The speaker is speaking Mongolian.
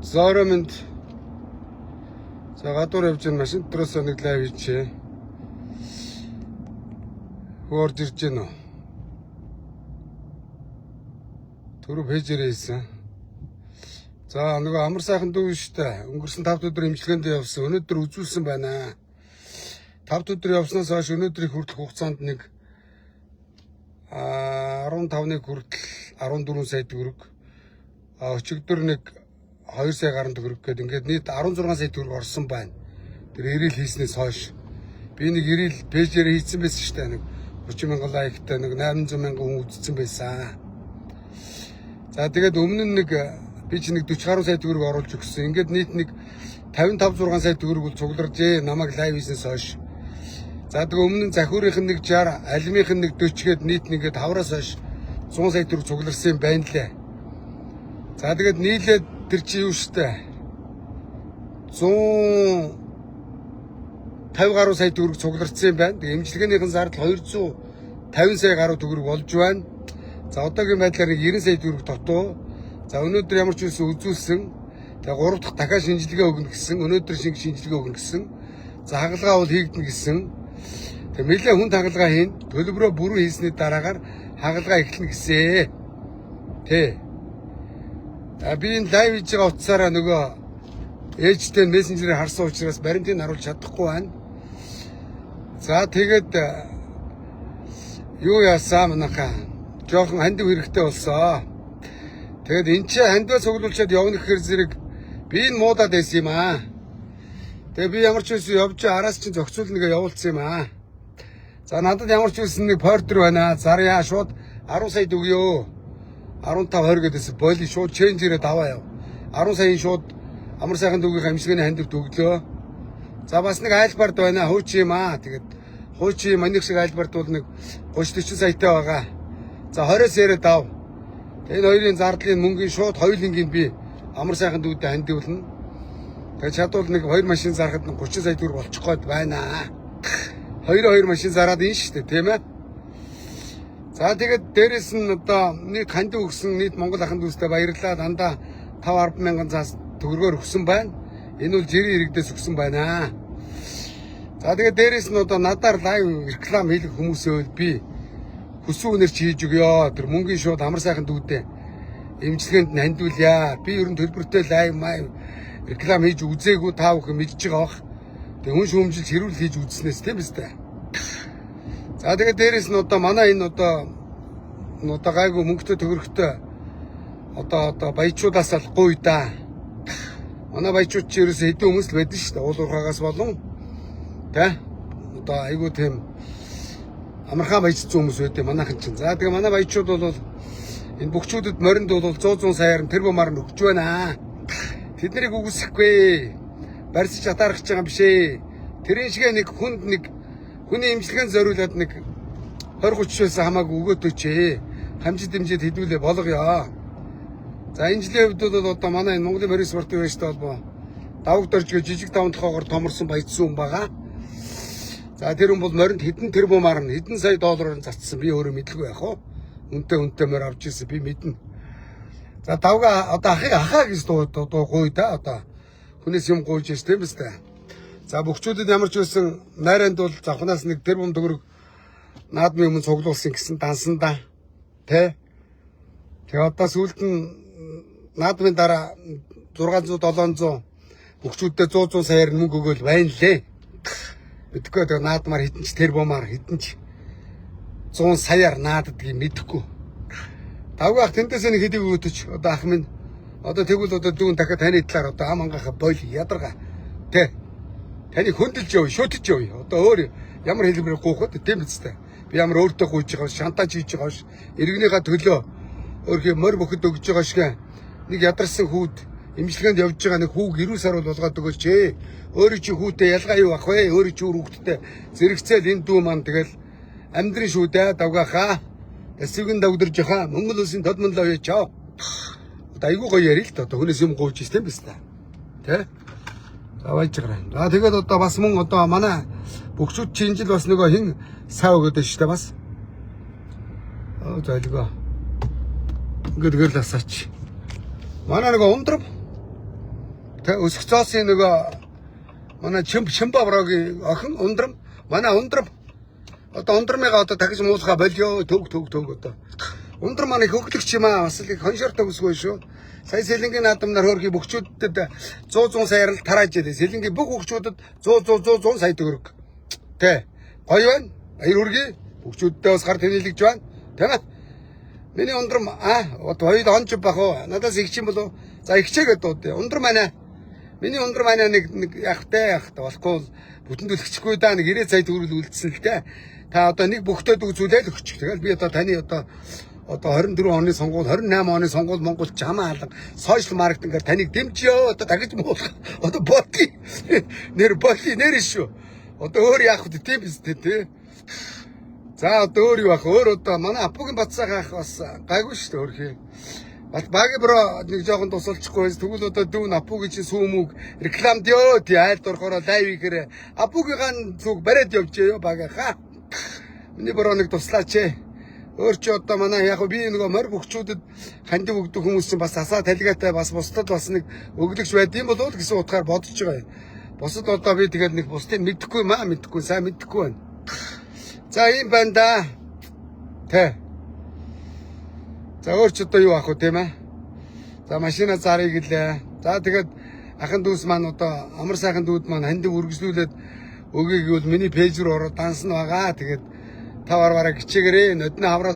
За орой минь. За гадуур явж байгаа машин дотроос нэг live хийчихье. Хүү орж ирж гэнэ үү? Түрүү page ээр хийсэн. За нөгөө амар сайхан дүү штэ. Өнгөрсөн 5 өдөр эмчилгээнд явсан. Өнөөдөр үзүүлсэн байна. 5 өдөр явснаас хойш өнөөдрийн хүртэлх хугацаанд нэг 15-ны хүртэл 14 сая төгрөг. Өчигдөр нэг 2 сая гаруй төгрөг гээд ингээд нийт 16 сая төгрөг орсон байна. Тэр reel хийснээс хойш би нэг reel page ээр хийсэн байсан шүү дээ. Нэг 30 мянган like тай, нэг 800 мянган хүн үзсэн байсан. За тэгээд өмнө нь нэг би чи нэг 40 гаруй сая төгрөг оруулж өгсөн. Ингээд нийт нэг 55 6 сая төгрөг бол цугларжээ. Намайг live хийснээс хойш. За тэгээ өмнө нь захиурынх нь нэг 60, алимынх нь нэг 40 гээд нийт нэгээд хавраас хойш 100 сая төгрөг цугларсан юм байна лээ. За тэгээд нийлээд тэр чи юу штэ 150 гаруй сая төгрөг цугларсан юм байна. Тэгээ эмчилгээнийхэн зардал 250 сая гаруй төгрөг болж байна. За одоогийн байдлаар нэг 90 сая төгрөг дутуу. За өнөөдөр ямар ч үсэн үзүүлсэн. Тэгээ 3 дахь дахиад шинжилгээ өгнө гэсэн. Өнөөдөр шинэ шинжилгээ өгнө гэсэн. За хагалгаа бол хийгдэнэ гэсэн. Тэгээ нэлээ хүнд хагалгаа хийн. Төлбөрөө бүрэн хийсний дараагаар хагалгаа эхэлнэ гэсэн. Тэ. А би энэ live хийж байгаа утсаараа нөгөө ээжтэй мессенжерээр харсан учраас баримтыг харуулж чадахгүй байна. За тэгээд юу яасаа манайхаа жоохон хандив хэрэгтэй болсон. Тэгээд эн чинь хандиваа цуглуулчаад явна гэхэр зэрэг би энэ муудаад байсан юм аа. Тэгээ би ямар ч байсан явж араас чинь зохицуул нэгэ явуулсан юм аа. За надад ямар ч байсан нэг портер байна. Зарьяа, шууд 10 сая өгөө. 15 20 гэдээс боли, шууд change ээрээ даваа яв. 10 саяын шууд амар сайхан дүүгийн эмчилгээний хандивт өглөө. За бас нэг айлбард байна. Хуучин юм аа. Тэгээд хуучин маних шиг айлбард бол нэг 30 40 саятай байгаа. За 20-с яриад ав. Энэ хоёрын зардлын мөнгөний шууд хоёулангийн би амар сайхан дүүдэд хандивлна. Тэгээд чадвал нэг хоёр машин зарахад 30 сая төгрөг болчих гээд байна. Хоёр хоёр машин зараад ин шүү дээ, тийм ээ. За тэгээд дээрэс нь одоо нийт хандив өгсөн нийт Монгол ахын дүүстэй баярлалаа. Дандаа 5 10 мянган цаас төгрөгөөр өгсөн байна. Энэ бол жирийн иргэдээс өгсөн байна. За тэгээд дээрэс нь одоо надаар live реклам хийх хүмүүсээ би хүссэн үнээр чи хийж өгөө. Тэр мөнгөний шууд амар сайхан дүүдээ эмчилгээнд нь хандивлая. Би ер нь төлбөртэй live май реклам хийж үзээгүй, та бүхэн мэдж байгаа бах. Тэгээ хүн шүүмжилж хэрүүл хийж үзснээс, тийм биз дээ. За тэгээд дээрэс нь одоо манай энэ одоо гайгүй мөнгөтэй төгрөгтэй одоо баячуудаас л гуй да. Манай баячууд чи ерөөсөө хэдэн хүмүүс л байдаг шүү дээ. Уул уурхаагаас болон тэ одоо айгүй тийм амархан баяжсан хүмүүс байдаг манайхан чинь. За тэгээ манай баячууд бол энэ бөхчүүдэд моринд бол 100 100 саяар тэрбумаар нь өгч байна. Тэд нарыг үгүйсэхгүй. Барьсаж атаархаж байгаа юм биш ээ. Тэрэн шигэ нэг хүнд нэг хүний эмчилгээнд зориулаад нэг 20 30 байсан хамаагүй өгөөдөөч ээ. Хамжид дэмжиж хэдүүлээ болгоё. За энэ жилийн хувьд бол одоо манай энэ Монголын морин спортын вэштэй холбоо давг дорж гэж жижиг даван толгоогоор томорсон баяжсан хүн байгаа. За тэр хүн бол моринд хэдэн тэрбумаар нь хэдэн сая доллараар нь зарцсан, би өөрөө мэдлгүй яах вэ? Үнтэй үнтэй морь авч ирсэн, би мэднэ. За давга одоо ахыг ахаа гэж дуу гуй да, одоо хүнээс юм гуйж шээ, тийм биз дээ. За бөхчүүдэд ямар ч байсан найранд бол завхнаас нэг тэрбум төгрөг наадмын өмнө цуглуулсан гэсэн дансандаа тэ. Тэгээ одоо сүүлд нь наадмын дараа 600 700 бөхчүүдэд 100 100 саяар мөнгө өгөөл байна лээ. Мэдхгүй, тэгээ наадмаар хэдэн ч тэрбумаар хэдэн ч 100 саяар нааддгийг мэдэхгүй. Давгүй ах, тэндээс нэг хэдийг өгөөдөч одоо ах минь, одоо тэгвэл одоо дүүн дахиад таны талаар одоо ам ангаахаа бойл ядарга тэ таны хөндлөж явъя, шүтэж явъя. Одоо өөр ямар хэлбэрээр гуйхад, тийм биз дээ. Би ямар өөртөө гуйж байгаа, шантаж хийж байгаа ш. Иргэнийхээ төлөө өөрхий морь бөхөд өгж байгаа шиг нэг ядарсан хүүд эмчилгээнд явж байгаа нэг хүүг эрүүл саруул болгоод өгөөч ээ. Өөрөө чи хүүтэй ялгаа юу ах вэ? Өөрөө чи үр хүүхдтэй зэрэгцээл энэ дүү маань тэгэл амьдрын шүү дээ, давгаахаа. Тэсвэгэн давгдэрж хаа Монгол улсын тод мөнлөө яачаа. Одоо айгүй гоё ярил л да. Одоо хүнээс юм гуйж тийм биз дээ. Тэ? За баяж байгаа. За тэгээд одоо бас мөн одоо манай бөхчүүд чинь жил бас нөгөө хин сав өгöd шүү дээ бас. Оо зайлгаа. Ингээд гэрэл асаач. Манай нөгөө ундрав. Тэ өсөх зоосын нөгөө манай чимп чимба брогийн охин ундрам манай ундрам одоо ундрамыгаа одоо дахиж муулахаа болио төг төг төг одоо. Ундрам маань их өглөгч юм аа. Бас л их хоншоор төгсгөө шүү. Сая Сэлэнгийн наадам нар хөөрхий бөхчүүдэд 100 100 саяар л тарааж илээ. Сэлэнгийн бүх хөгчүүдэд 100 100 100 100 сая төгрөг. Тэ. Гоё байна. Баяр хүргэе. Бөхчүүддээ бас гар тэнэлэгж байна. Тийм ээ. Миний ундрам аа одоо хоёул онж бах уу? Надаас их чинь болов. За ихчээгээд дуудъя. Ундрам маань. Миний ундрам маань нэг нэг яах вэ? Яах вэ? Болохгүй бол бүтэн төлөгчгүй да нэг 90 сая төгрөг үлдсэн л дээ. Та одоо нэг бөхтөөд үзүүлээд өгчих. Тэгэл би одоо таны одоо 24 оны сонгуул 28 оны сонгуул Монгол чамаа алга social marketing аар таныг дэмжиё. Одоо дахиж муулах. Одоо боли. Нэр боли нэр шүү. Одоо өөр яах вэ? Тийм биз дээ тий. За одоо өөр юу ах? Өөр одоо манай Апугийн бацаагаа ах бас гайгүй шүү дээ өөрхий. Бат баги bro нэг жоохон тусалчихгүй байс. Тэгвэл одоо дүүн Апугийн чинь сүүмүүг рекламд ёо тий айлд орохороо live хийхээр Апугийнхаа зүг бариад явжээ ёо багийнхаа. Миний bro нэг туслаач ээ. Өөр чи одоо манай яг би нөгөө морь бөхчүүдэд хандив өгдөг хүмүүс чинь бас асаа талигаатай бас бусдад бас нэг өглөгч байд юм болов уу гэсэн утгаар бодож байгаа юм. Бусад одоо би тэгээд нэг бусдыг мэдэхгүй маа мэдэхгүй сайн мэдэхгүй байна. За ийм байна да. Тэ. За өөр ч одоо юу ах вэ тийм ээ? За машина зарыг гэлээ. За тэгээд ахын дүүс маань одоо амар сайхан дүүд маань хандив үргэлжлүүлээд өгье гэвэл миний page рүү ороод дансна байгаа. Тэгээд та варвараа гिचээгээрээ нодны хавраа